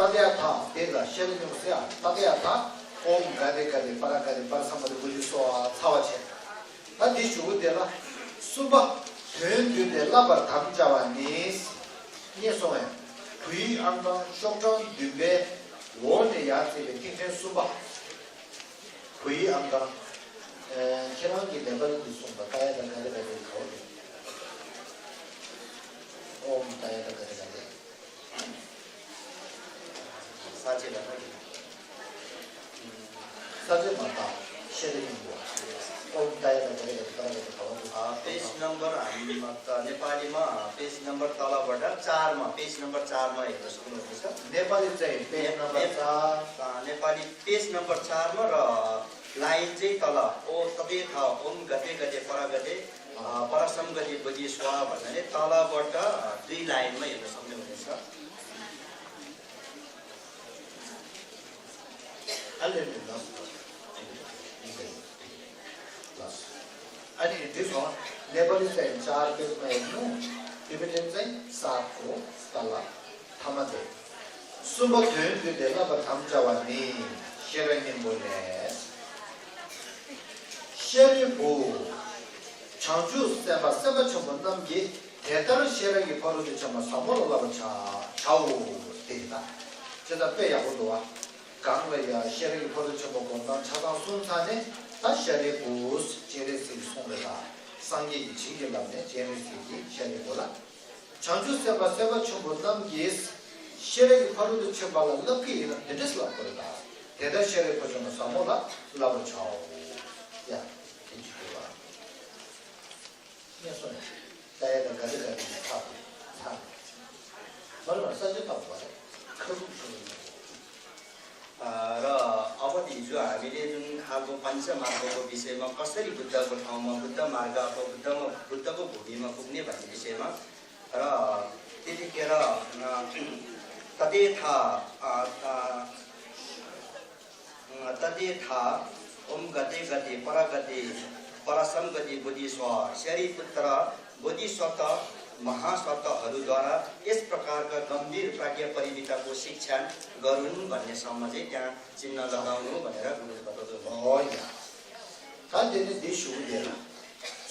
Tadeata, Dela, Shelly Musia, Tadeata, Om Gade Gade, Paragade, Parasama, Bujuso, Tawache. That is true, Dela, Suba, turn to the Labar Tamjawa Nis, Yesoe, Kui Amba, Shokton, Dube, One Yati, the King Suba, Kui Amba, Kirangi never is Sumba, Kaya, and Gade Code. Om Kaya, the Gade. 사제 마다 쉐링 page number हामी नेपालीमा page number तलबाट 4 मा page number 4 मा हेर्न सक्नुहुन्छ नेपाली चाहिँ page number 4 Nepali page number 4 मा र लाइन चाहिँ तल ओ तबे था ओम गते गते पर गते परसम गते बुझी स्वा भन्नाले तलबाट 2 लाइनमा हेर्न सक्नुहुन्छ अनि त्यसो नेपाली चाहिँ 4 पेजमा हेर्नु तिब्बतीन चाहिँ 7 को तल थमते सुबथुन विदेला बथमजावानी शेरनिन बोले शेरिबु 창주 세바 세바 처번남기 대다른 शेर기 버르지 좀 사모로가 차우 되다 제가 빼야고도와 강외야 शेर기 버르지 좀 건강 차단 순산에 다 शे리부스 제레스 송배가 상기 진결남네 제레스기 शे리보라 창주 세바 세바 처번남기 शेर기 버르지 좀 발라 넣기는 데스라 버르다 대다 शे리 버르지 사모라 라고 차우 야 예서 다야가 가지가 차 얼마나 써졌다고 봐요. र अब हिजो हामीले जुन खालको पञ्चमार्गको विषयमा कसरी बुद्धको ठाउँमा बुद्ध मार्ग अथवा बुद्धको भूमिमा पुग्ने भन्ने विषयमा र त्यतिखेर तदेथा ओम गते गते पर गते परसम गति बोधिस्व शरीपुत्र बोधिसत्व महासत्वहरूद्वारा यस प्रकारका गम्भीर प्राज्ञ परिमिताको शिक्षा गरून् भन्नेसम्म चाहिँ त्यहाँ चिन्ह लगाउनु भनेर गुरुले बताउँदै 간데는 대슈데라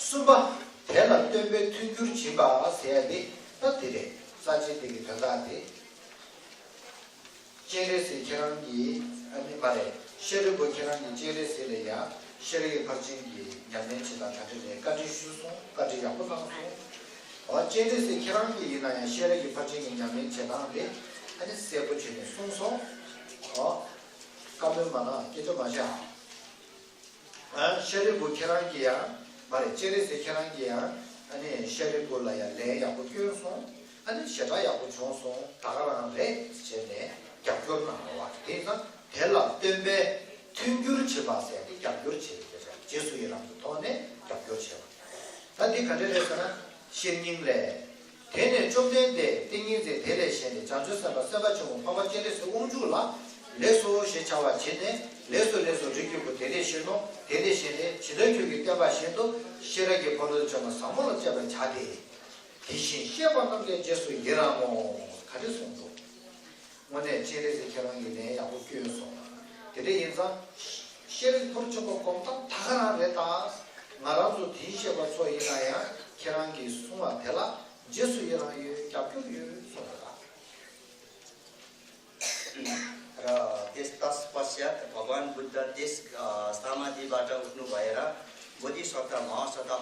수바 대라 때베 튀규르 지바 세야데 나들에 사제되게 가다데 제레스 계란기 아니 말에 쉐르보 계란기 제레스래야 쉐르의 발진기 양면치다 다들에 까지 수소 까지 약보상소 제레스 계란기 이나야 쉐르의 발진기 양면치다데 아니 세부치네 송소 가면 많아 계속 마셔 쉐르보 계란기야 말에 제레스 계란기야 아니 쉐르볼라야 레 약보 교소 아니 쉐다 약보 총소 다가라는 레 제네 약교를 나와 그래서 델라 때문에 튕규를 쳐봤어야 돼 약교를 쳐야죠 제수이랑도 돈에 약교를 쳐 단디 가르쳐서는 신님래 대내 좀 된데 땡이제 대내 신이 자주사가 서바처럼 파바제레스 옹주라 레소 시차와 제네 레소 저기고 대내 신노 대내 신에 지도교육 때바신도 실하게 벌어졌지만 사물을 잡은 자대 대신 시험하는 게 제수 이라고 가르쳤어 원래 제레스 결혼이네 야구 교육소 그래 인상 시를 포르초고 공탁 다가나 됐다 나라도 뒤셔봐 소이나야 결혼기 수마 되라 제수이라 야교유 소라 र त्यसपश्चात भगवान बुद्ध त्यस समाधिबाट उठ्नु भएर बोधिसत्व महासत्व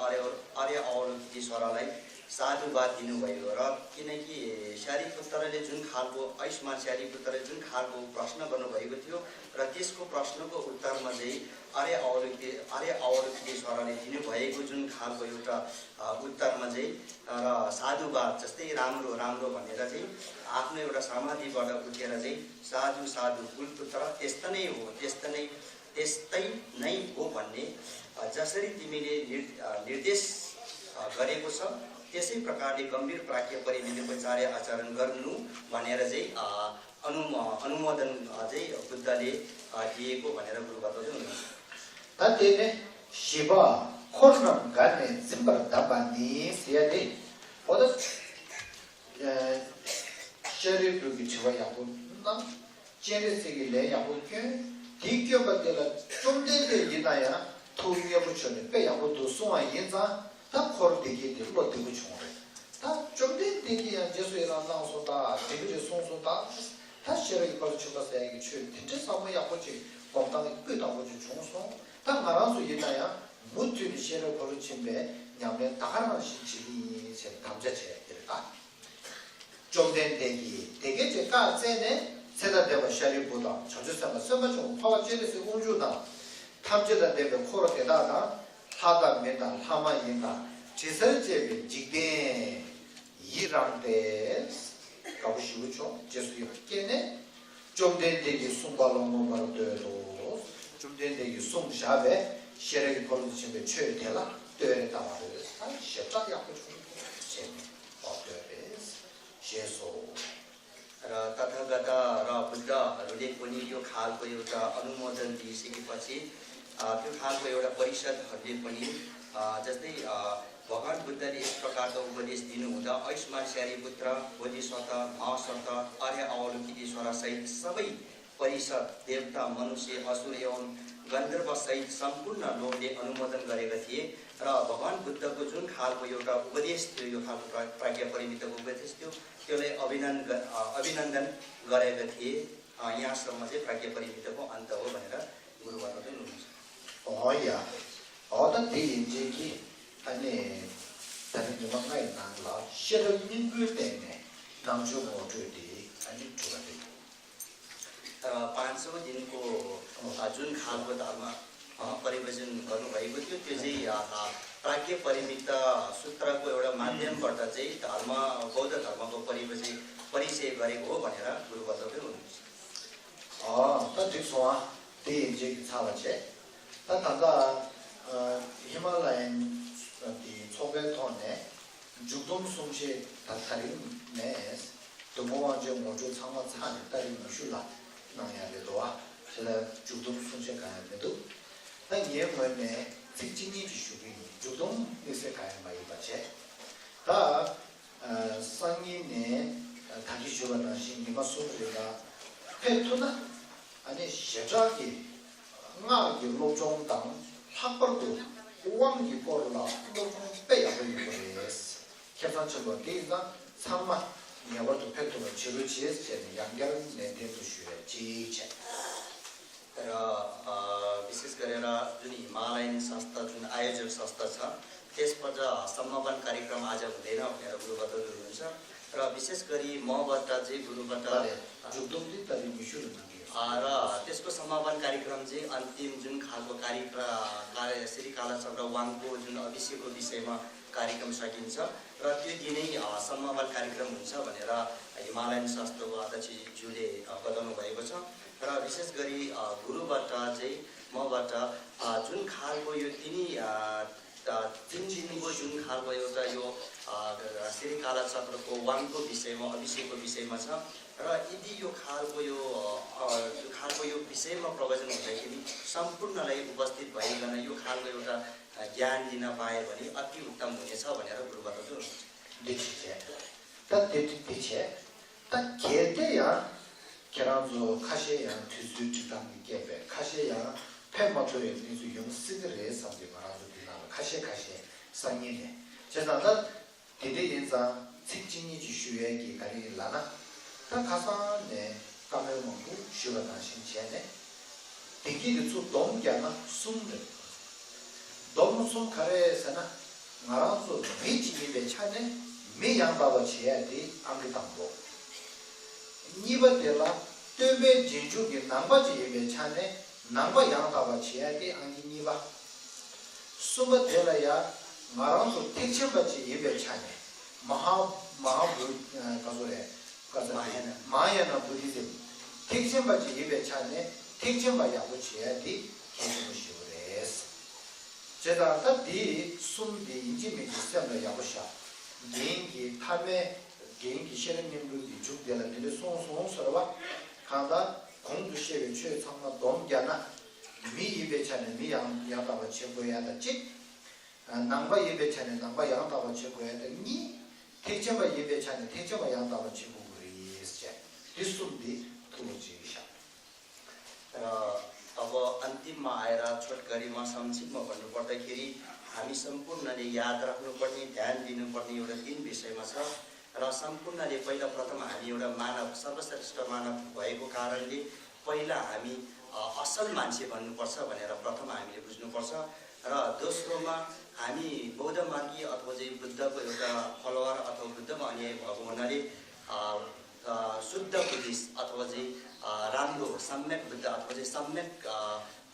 अर्य अवलोकिश्वरलाई साधुवाद दिनुभयो र किनकि शारीपुत्रले जुन खालको आयुष्मान शारीपुत्रले जुन खालको प्रश्न गर्नुभएको थियो र त्यसको प्रश्नको उत्तरमा चाहिँ अर्य अवलोकिश्वरले दिनुभएको जुन खालको एउटा उत्तरमा चाहिँ र साधुवाद जस्तै राम्रो राम्रो भनेर चाहिँ आफ्नो एउटा समाधिबाट उठेर चाहिँ साधु साधु कुलपुत्र त्यस्तै नै हो भन्ने जसरी तिमीले निर्देश गरेको छ त्यसै प्रकारले गम्भीर प्राज्ञ परिमितिको कार्य आचरण गर्नु भनेर चाहिँ अनुमोदन चाहिँ बुद्धले दिएको भनेर गुरु बताउँदै हुनुहुन्छ तातेने शिवा खोर्नम गाने जिम्बर दाबानी सियाले ओद शरीर रुगी छवा याको 제레스기 내 야고케 디교바데라 좀데데 이나야 토유에 붙여네 빼 야고도 송아 인자 다 코르디기 되고 되고 총을 다 좀데데기야 제수에라 나서다 되게 송소다 다 셔를 걸어 주고서 이게 출 진짜 사무 야고지 공당에 끝하고 주 총소 다 말아서 이나야 무트리 셔를 걸어 침배 냐면 다가는 신치기 제 감자체 될까 좀된 대기 되게 제가 쟤네 세다되면 샤리보다 저주상을 써가지고 파워 제레스 공주다 탐제다 되면 코로 대다다 하다 메다 하마 인다 제설제비 직대 이랑대 가보시죠 제수이 깨네 좀된 대기 숨발롱 말로 되도 좀된 대기 숨샤베 셔레기 벌어지면 최 되라 되다 말을 아 셔딱 약고 좀 재미 어때 제소 र तथागता र बुद्धहरूले पनि यो खालको एउटा अनुमोदन दिइसकेपछि त्यो खालको एउटा परिषदहरूले पनि जस्तै भगवान बुद्धले यस प्रकारको उपदेश दिनुहुँदा आयुष्मान श्यारीपुत्र बोधिसत्व महासत्व आर्य अवलोकितेश्वर सहित सबै परिषद देवता मनुष्य असुर एवं गन्धर्व सहित सम्पूर्ण लोकले अनुमोदन गरेका थिए र भगवान बुद्धको जुन खालको एउटा उपदेश थियो यो खालको प्राज्ञा परिमितको उपदेश थियो त्यसलाई अभिनन्दन गरेका थिए यहाँसम्म चाहिँ प्राज्ञा परिमितको अन्त हो भनेर गुरुबाट चाहिँ हुनुहुन्छ 어야 어떤 대인지기 아니 다른 주방가에 나라 싫은 민구 때문에 남주 모두디 아니 주가디 तर 500 दिनको जुन खालको धर्म परिवर्तन गर्नुभएको थियो त्यो चाहिँ प्राज्ञ परिमित सूत्रको एउटा माध्यमबाट चाहिँ धर्म बौद्ध धर्मको परिचय गरेको हो भनेर गुरु बताउँदै हुनुहुन्छ 또 직소와 대인지기 차와체 다 다가 히말라얀 이 초베톤에 죽동 숨쉬 다타린 메스 도모와제 모조 상마 찬 따리 무슐라 나야래도와 제가 죽동 숨쉬 가야래도 난 예문에 특징이 주슈비 죽동 에서 가야 많이 받체 다 상인의 다시 주변한 신기가 소리가 페토나 아니 시작이 nga yu lo zhong dang hakbar gu wang yi bo la lo zhong bei ya yu bo yes kyesan chego de za samma nya ba to pet to chi ru chi es chen yang yang ne de to shu ji chen तर विशेष गरेर जुन Himalayan संस्था जुन आयोजक संस्था छ त्यसबाट समापन कार्यक्रम आज हुँदैन भनेर गुरुबाट हुनुहुन्छ र विशेष गरी मबाट चाहिँ गुरुबाट जुक्दुम दि तरि मिशु र त्यसको समापन कार्यक्रम चाहिँ अन्तिम जुन खालको श्री कालाचक्र वाङको जुन अभिषेकको विषयमा कार्यक्रम सकिन्छ र त्यो दिनै समापन कार्यक्रम हुन्छ भनेर हिमालयन संस्थाको अध्यक्षज्यूले बताउनु भएको छ र विशेष गरी गुरुबाट चाहिँ मबाट जुन खालको यो तीन दिनको जुन खालको एउटा यो श्री कालाचक्रको वाङको विषयमा अभिषेकको विषयमा छ र यदि यो खालको यो विषयमा प्रवचन हुँदाखेरि सम्पूर्णलाई उपस्थित भइकन यो खालको एउटा ज्ञान दिन पाए भने अति उत्तम हुनेछ भनेर गुरुबाट 계란조 카시야 뒤수직당 게베 카시야 펜마토에 뒤수 용스들의 상대 말아도 되나 카시 상이네 제가다 대대 인자 특징이 주슈에기 가리라나 다 가사네 까메 먹고 쉬어다 신체네 대기를 좀 동기하나 숨들 너무 숨 가래서나 말아서 위치에 차네 매양바가 지야 돼 아무도 니버텔라 때베 진주기 남바지 예베 차네 남바 양다바 지야데 안기 니바 수버텔라야 마랑도 택체바지 예베 차네 가소레 마야나 부디데 택체바지 예베 차네 택체바 야고 지야데 계속시오레스 제가 답디 숨디 인지메지 셈나 야고샤 개인기 탐에 개인기 실행님들이 죽되는 일에 송송스러워 가다 공주시에 최 상마 동자나 미 입에 차는 미양 야다가 제거해야 되지 남바 입에 차는 남바 양다가 제거해야 되니 대체바 입에 차는 대체바 양다가 제거를 했지 디숨디 도무지샤 गरिमा संक्षिप्तमा भन्नुपर्दाखेरि हामी सम्पूर्णले याद राख्नुपर्ने ध्यान दिनुपर्ने एउटा 3 विषयमा छ र सम्पूर्णले पहिला प्रथम हामी एउटा मानव सर्वश्रेष्ठ मानव भएको कारणले पहिला हामी असल मान्छे भन्नुपर्छ भनेर प्रथम हामीले बुझ्नुपर्छ र दोस्रोमा हामी बौद्ध मार्गी अथवा चाहिँ बुद्धको एउटा फलोवर अथवा बुद्धमा अनुयायी भएको हुनाले शुद्ध बुद्धिस्ट अथवा चाहिँ राम्रो सम्यक बुद्ध अथवा चाहिँ सम्यक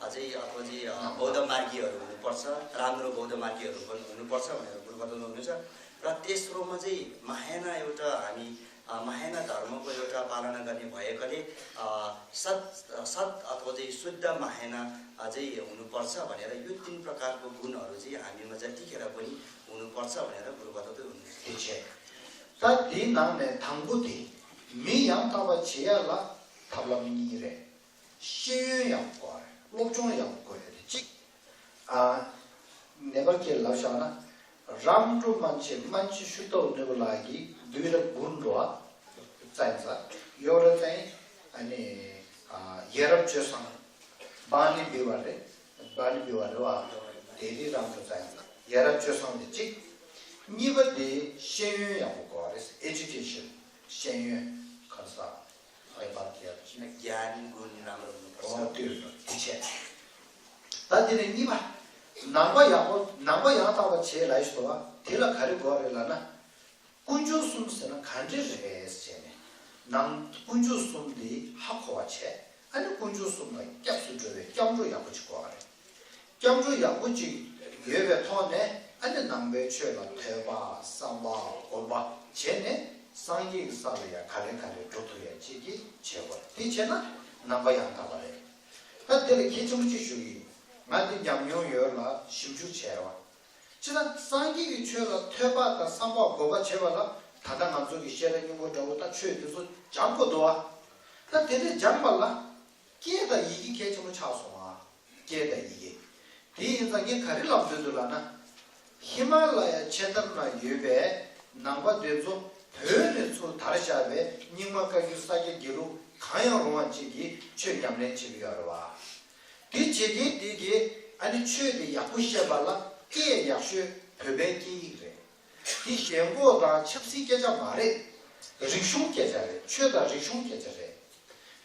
अझै अथवा चाहिँ बौद्ध मार्गीहरू हुनुपर्छ राम्रो बौद्ध मार्गीहरू हुनुपर्छ भनेर गुरु बताउनु हुनुहुन्छ र तेस्रोमा चाहिँ महायाना एउटा हामी महायाना धर्मको एउटा पालना गर्ने भएकाले सत अथवा चाहिँ शुद्ध महायाना चाहिँ हुनुपर्छ भनेर यो 3 प्रकारको गुणहरू चाहिँ हामीमा जतिखेर पनि हुनुपर्छ भनेर गुरु बताउँदै हुनुहुन्छ। ती नामले थाङ्गुती मी याङ ताबा छियाला थाब्लामिरे शियु याङ कोर लोकजों याङ कोर चिक नेबर के लाशाना राम्रो मान्छे शुद्ध हुनको लागि दुईटा गुण चाहिन्छ। एउटा चाहिँ अनि यरबजेसँग बानी व्यवहार वा धेरै राम्रो चाहिन्छ। यरबजेसँग चाहिँ निबदे शेयु याको रेस एजुकेसन शेयु खर्चा अहिले ज्ञान गुण राम्रो हुनुपर्छ। त्यो ठीक छ। तादिने निबा नाम यातावा छे लाइस्तवा तेला खरे गरेला न कुंजो सुमसेन खान्जे रेस छेने नाम कुंजो सुमदि हाखवा छे अनि कुंजो सुमलाई क्याप्सु जोवे क्याम्रो याको छकोरे क्याम्रो याको जि येवे थोने अनि नम्बे छेला थेबा साम्बा ओबा छेने सांगी सालया खाले टोटोया छिकी छेवा ती छेन नम्बा यातावा रे ततेले किचुमची शुगी माति 냠요 요라 심주 체와 지난 상기기 최라 퇴바다 삼바 고바 체와라 다다 남쪽이 셰르니 뭐 저거다 최도서 잡고도 와 근데 잡발라 깨다 이기 개점을 차소마 깨다 이게 이 인상이 가릴 없어들라나 히말라야 체다나 유베 남바 되죠 별에서 다르샤베 닝마카 유사게 기로 가야로만지기 최냠내 집이가로 와 디치기 디기 아니 최대 약부셔발라 깨 약수 배배기래 이 현고가 첩시 계자 말에 리숑 계자래 최다 리숑 계자래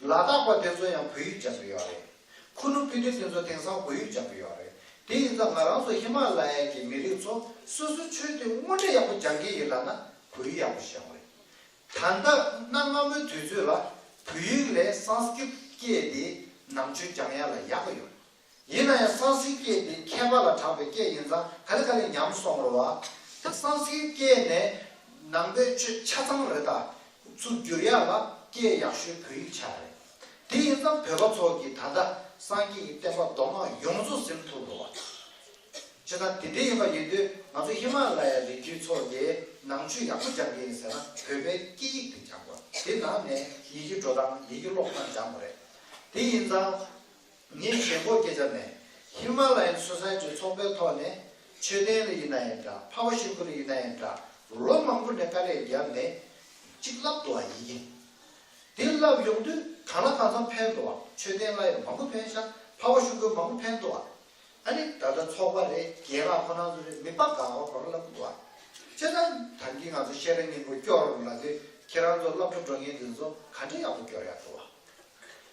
라다과 대소양 부유자고요래 쿠누 피디 대소 대상 부유자고요래 대인자 말아서 히말라야기 미리서 수수 최대 원래 약부 장기 일라나 부유 약부셔래 단다 남마면 뒤주라 부유래 산스크릿계디 남주 장야라 야고요 이나야 산스크릿계 케발라 잡게 인자 가르가리 냠송으로 와 산스크릿계네 남배 차상을 했다 주주야가 게 약수 부위차래 대인자 배고속이 다다 상기 때가 너무 용수 센터로 와 제가 디데이가 얘들 아주 히말라야 리주초게 남주 약부 장게 있어나 배배 끼기 장고 그 다음에 이게 조당 이게 lok만 장거래 대인자 니체고 계전에 히말라야 소사이티 총배토네 최대의 이나이다 파워시프의 이나이다 로망군의 깔에 얘기하네 직납도 아니게 딜랍 용도 가나가서 팬도와 최대의 망고 팬샤 파워시프 망고 팬도와 아니 다들 초반에 개가 권한들이 밑바가고 걸어라고 와 제가 단기가서 쉐링이 뭐 겨울나게 계란도 랍도 정해 들어서 같이 하고 겨야 와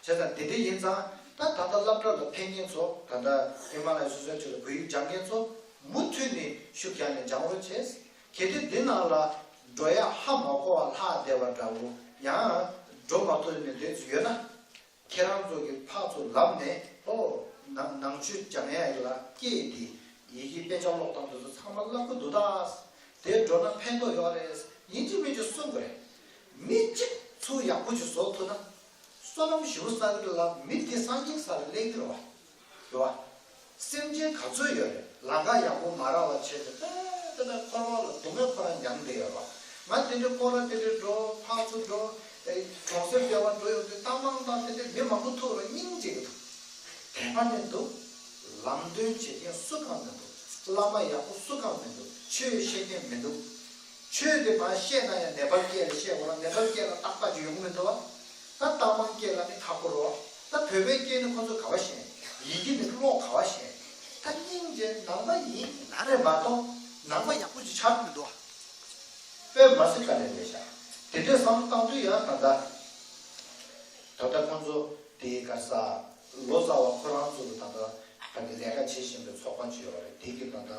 제가 대대 인사 다다 랍도 팽행소 다다 히말라야 수저처럼 부위 장gen소 무튼이 슈키하는 장으로 체스 걔들 되나라 줘야 하먹고 하 대와다고 야 좀마토는 되지요나 계란속에 파도 랍네 남주 장애라 끼디 이기 배정로 당도서 상말라고 누다 대전은 팬도 요래서 인지미지 쏜 거래 미치 수 약부지 소토나 소놈 시우사들라 밑에 상징사를 내기로 와 좋아 심지어 가져요 라가 약고 말아와 체다 코로나 동네파란 양대요 봐 맞대로 코로나들도 파수도 정세병원 도요 땅망다한테 내 마음부터 인지거든 대만에도 람들 제게 수강면도 라마야고 수강면도 최신의 면도 최대만 시에나야 네발게를 시에오라 네발게를 딱 빠지 용면도 나 따만게라니 갖고로 나 베베게는 건서 가와시네 이게 내로 가와시네 한인제 남바이 나를 봐도 남바 약부지 잡는도 왜 맛을 가는 데샤 대대 상당도야 난다 더다 건조 대가사 로자와 코란조도 다다 근데 내가 지심도 속관지요 되게 난다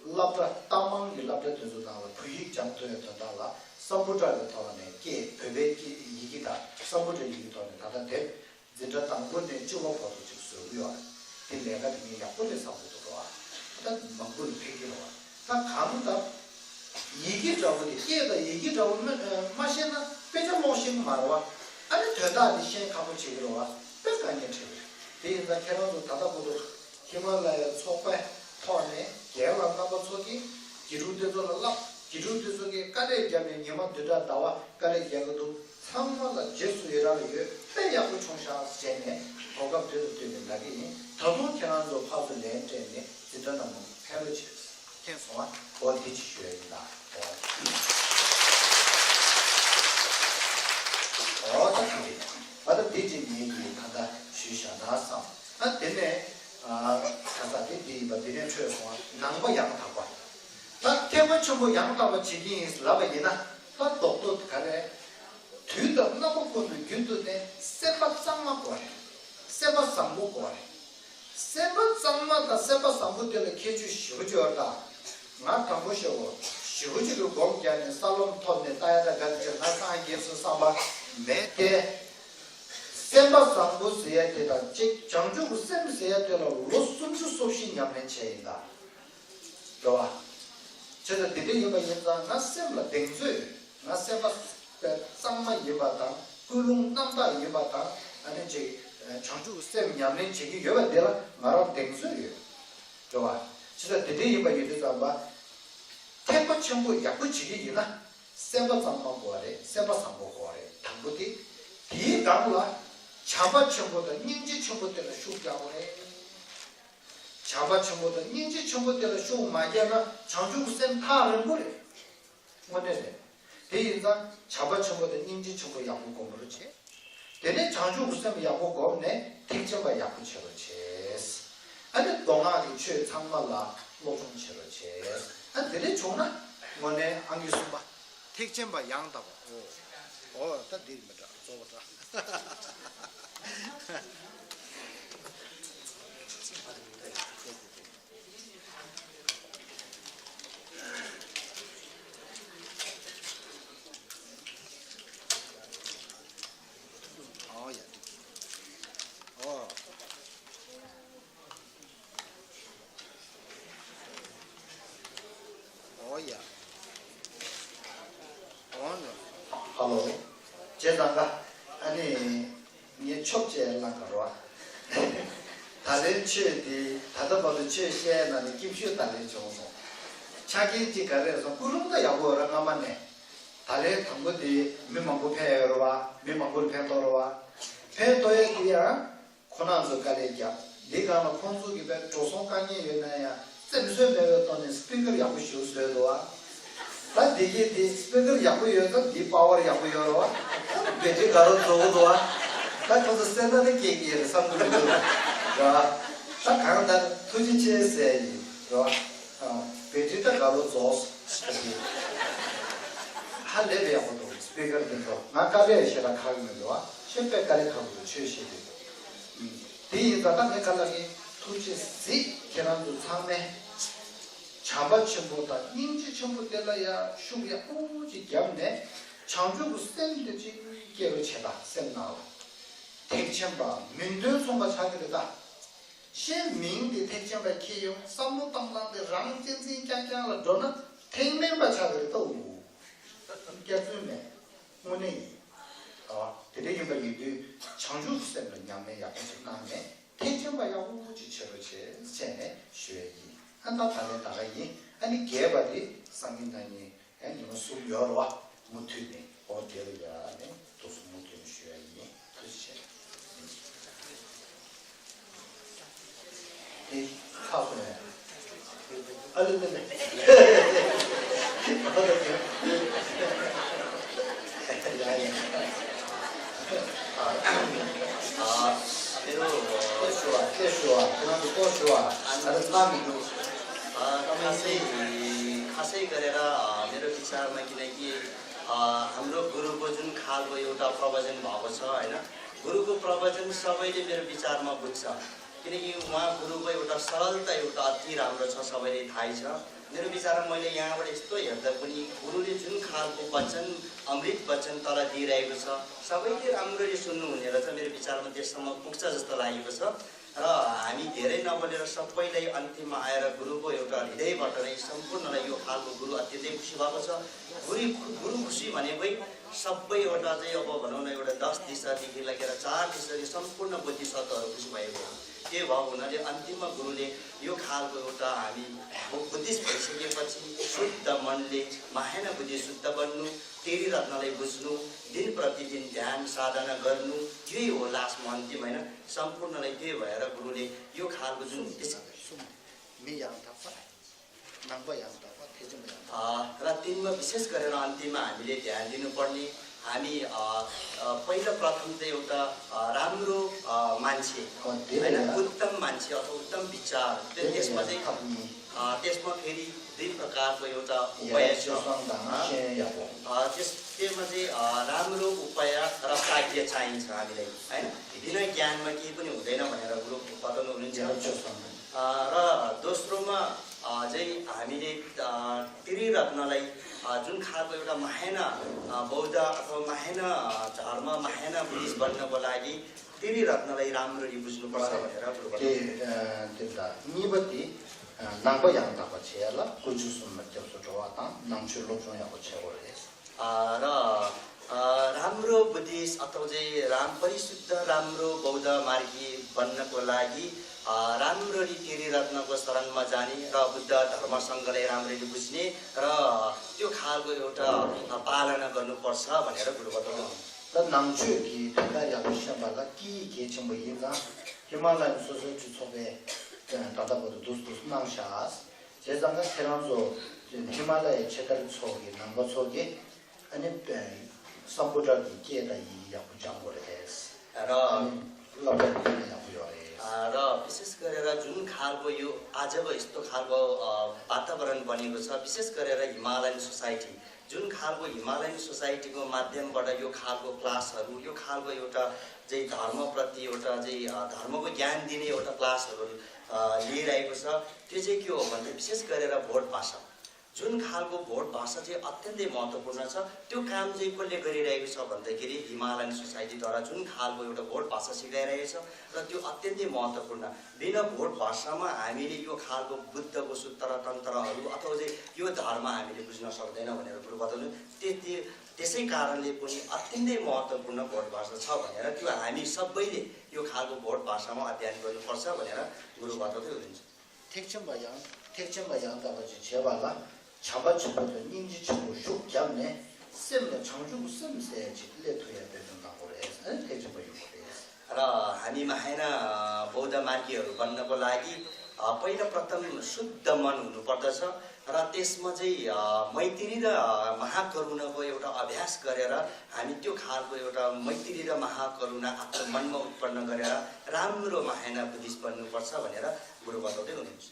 랍다 따망이 랍다 되서다 부익 장도였다라 서부자를 타네 게 베베기 이기다 서부자 이기다네 다다 대 진짜 당분에 찍어 봐도 즉수요 내가 이 약분의 사고도 와. 일단 망고를 패기로 와. 다 감다 이게 저거지. 얘가 이게 저거면 마시나 빼자 모신 말와. 아니 되다니 신 가고 지기로 와. 빼가냐 지. 대인자 캐로도 다다보도 히말라야 속배 터네 개와 가고 속이 기루대도 라 기루대속에 까레 잡는 예만 되다 나와 까레 개도 상마가 제수이라는 게 빼야고 총샤 세네. 고갑되도 되는 날이 더도 견한도 파도 내는데 진짜 너무 패러지 계속아 어디 지셔야겠다. 어떻게 아주 대진 얘기 한다 쉬셔 나서 아 되네 가서 대비 받으려 쳐서 남바 양타고 나 태원 전부 양타고 지긴 라바이나 또 똑똑 가래 뒤도 나보고는 균도네 세박상만 거야 세바 상무고 세바 상마다 세바 상무들의 계주 시우저다 나 담보셔고 시우지를 공개하는 살롬 톤네 따야다 같이 나상 계수 삼바 매대 세바 상무스에 되다 즉 정주고 셈스에 되라 로순주 소신 양면 체인다 좋아 저도 드디어 이거 나 셈라 댕수 나 세바 상마 이바다 꿀웅 남다 이바다 아니 제 장주 쌤 냠는 책이 여가 내가 말하면 땡소요. 좋아. 진짜 대대이 봐 이래서 봐. 태권 청구 약부지기 이나 쌤바 상방 거래. 쌤바 상방 거래. 당부디 뒤에 가라. 자바 청구도 인지 청구 때는 쇼가고 해. 자바 청구도 인지 청구 때는 쇼 마야나 장주 쌤 타는 거래. 뭐네. 대인자 자바 청구도 인지 청구 약부 공부를 해. 되네 장주 무슨 약고 없네 택정과 약부 쳐르체스 아니 동아리 최 참말라 노종 쳐르체스 아 되네 좋나 뭐네 안기수 봐 택정과 양다고 다 되리면다 저거다 Hello. 제가 아니 이 첩제 나가로 다른 최디 다다바도 최시에는 김슈 다른 정도 자기 지가래서 그런가 야고라 가만네 다른 당고디 미망고 패여와 미망고 패도로와 패도에 기야 코난서 가래야 네가 뭐 콘수기 배 조선강이 연나야 쌤쌤 배웠더니 스피커 야고 쇼스래도와 다 되게 스피커 야고 여서 디 파워 야고 여러와 배지 가로 저도와 다 거기서 센다는 계기에 상담을 와 딱 강다 투지체세 와 배지다 가로 저 한 레벨하고도 스피커를 들고 나까지 시작 하는 거와 실패까지 하고 최시돼 대인자 딱 내가라기 투지시 계란도 상매 자바침보다 인지 전부 될라야 슈야 오지 겸네 창조부 쌤들지 개를 채다 쌤 나와 택천바 민들송과 차기르다 신민디 택천바 키요 삼무땅땅데 랑진진 짱짱을 도나 택맨바 차기르다 우 개주네 오네 대대기가 이제 창조부 쌤을 냠매 약속 나네 택천바 야구 지처로체 세네 쉐기 한다 다른 다가이 아니 개발이 상인단이 아니 무슨 여러와 못되네 어디야네 도수 못되는 쉬어야지 그렇지 이 카페 알는데 pero खासै गरेर मेरो विचारमा किनकि हाम्रो गुरुको जुन खालको एउटा प्रवचन भएको छ होइन गुरुको प्रवचन सबैले मेरो विचारमा बुझ्छ किनकि उहाँ गुरुको एउटा सरलता एउटा अति राम्रो छ सबैले थाहै छ मेरो विचारमा मैले यहाँबाट यस्तो हेर्दा पनि गुरुले जुन खालको वचन अमृत वचन तल दिइरहेको छ सबैले राम्ररी सुन्नु हुने रहेछ मेरो विचारमा त्यससम्म पुग्छ जस्तो लागेको छ र हामी धेरै नबोलेर सबैलाई अन्तिममा आएर गुरुको एउटा हृदयबाट नै सम्पूर्णलाई यो खालको गुरु अत्यन्तै खुसी भएको छ गुरु खुसी भनेकै सबै एउटा चाहिँ अब भनौँ न एउटा 10 दिशादेखि लगेर 4 दिशादेखि सम्पूर्ण बुद्धिसत्त्वहरू खुसी भएको हो त्यो भएको हुनाले अन्तिममा गुरुले यो खालको एउटा हामी बुद्धिस्ट भइसकेपछि शुद्ध मनले माहेना बुद्धि शुद्ध बन्नु तेरी रत्नलाई बुझ्नु दिन प्रतिदिन ध्यान साधना गर्नु यही हो लास्टमा अन्तिम होइन सम्पूर्णलाई त्यही भएर गुरुले यो खालको जुन र तिनमा विशेष गरेर अन्तिममा हामीले ध्यान दिनुपर्ने हामी पहिलो प्रथम चाहिँ एउटा राम्रो मान्छे होइन उत्तम मान्छे अथवा उत्तम विचार त्यसमा चाहिँ त्यसमा फेरि 2 प्रकारको एउटा उपाय छ त्यसमा चाहिँ राम्रो उपाय र प्राज्ञ चाहिन्छ हामीलाई होइन बिना ज्ञानमा केही पनि हुँदैन भनेर गुरु बताउनु हुनुहुन्छ र दोस्रोमा चाहिँ हामीले त्रिरत्नलाई जुन खालको एउटा माहेना बौद्ध अथवा माहेना धर्म माहेना बुद्धिस्ट बन्नको लागि त्रिरत्नलाई राम्ररी बुझ्नुपर्छ भनेर र राम्रो बुद्धिस्ट अथवा चाहिँ परिशुद्ध राम्रो बौद्ध मार्गी बन्नको लागि राम्ररी त्रिरत्नको शरणमा जाने र बुद्ध धर्मसँगलाई राम्ररी बुझ्ने र त्यो खालको एउटा पालना गर्नुपर्छ भनेर गुरु बताउनु र विशेष गरेर जुन खालको यो आजको यस्तो खालको वातावरण बनेको छ विशेष गरेर हिमालयन सोसाइटी जुन खालको हिमालयन सोसाइटीको माध्यमबाट यो खालको क्लासहरू यो खालको एउटा चाहिँ धर्मप्रति एउटा चाहिँ धर्मको ज्ञान दिने एउटा क्लासहरू लिइरहेको छ त्यो चाहिँ के हो भन्दा विशेष गरेर भोट भाषा जुन खालको भोट भाषा चाहिँ अत्यन्तै महत्त्वपूर्ण छ त्यो काम चाहिँ कसले गरिरहेको छ भन्दाखेरि हिमालयन सोसाइटीद्वारा जुन खालको एउटा भोट भाषा सिकाइरहेछ र त्यो अत्यन्तै महत्त्वपूर्ण बिना भोट भाषामा हामीले यो खालको बुद्धको सूत्र तन्त्रहरू अथवा चाहिँ यो धर्म हामीले बुझ्न सक्दैन भनेर गुरु बताउनु त्यसै कारणले पनि अत्यन्तै महत्त्वपूर्ण भोट भाषा छ भनेर त्यो हामी सबैले यो खालको भोट भाषामा अध्ययन गर्नुपर्छ भनेर गुरु बताउँदै हुनुहुन्छ र हामी माहेना बौद्ध मार्गीहरू बन्नको लागि पहिला प्रथम शुद्ध मन हुनुपर्दछ र त्यसमा चाहिँ मैत्री र महाकरुणाको एउटा अभ्यास गरेर हामी त्यो खालको एउटा मैत्री र महाकरुणा आफ्नो मनमा उत्पन्न गरेर राम्रो माहेना बुद्धिस्ट बन्नुपर्छ भनेर गुरु बताउँदै हुनुहुन्छ